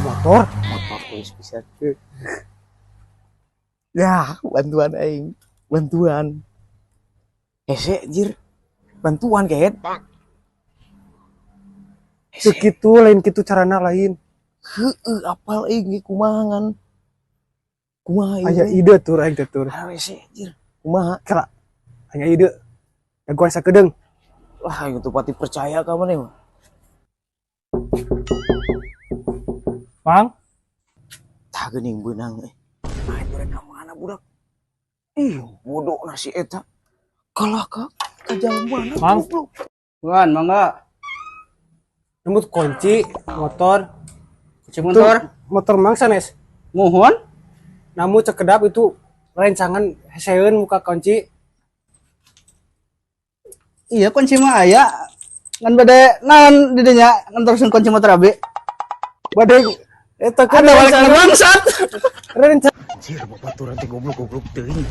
Motor. Motor geus bisa. Ya, bantuan aing. Bantuan. Hese anjir. Bantuan kehed. Teu kitu, lain kitu carana, lain. Heeh, apal aing ge kumaha ngan. Kumaha ieu? Aya ide tur aing teh tur. Hese anjir. Kumaha? Kela. Aya ide. Dagoan sakedeung. Wah, aing tuh pati percaya ka maneh mah. Mang, Tah geuning beunang euy. Aing rek ka mana budak? Ih, bodoh nasi eta. Kalah ka jalan mana Mang. Goblok. Bukan, mangga. Nembut kunci motor. Kunci motor. Tuh, motor mang sanes. Muhun. Namun cekedap itu rencangan heseun muka kunci. Iya, kunci mah aya. Ngan bade naon di dinya nganterkeun kunci motor abi. Bade eta kan Ada balik rencangan bangsat. Rencana. Anjir, babaturan teh goblok-goblok teuing.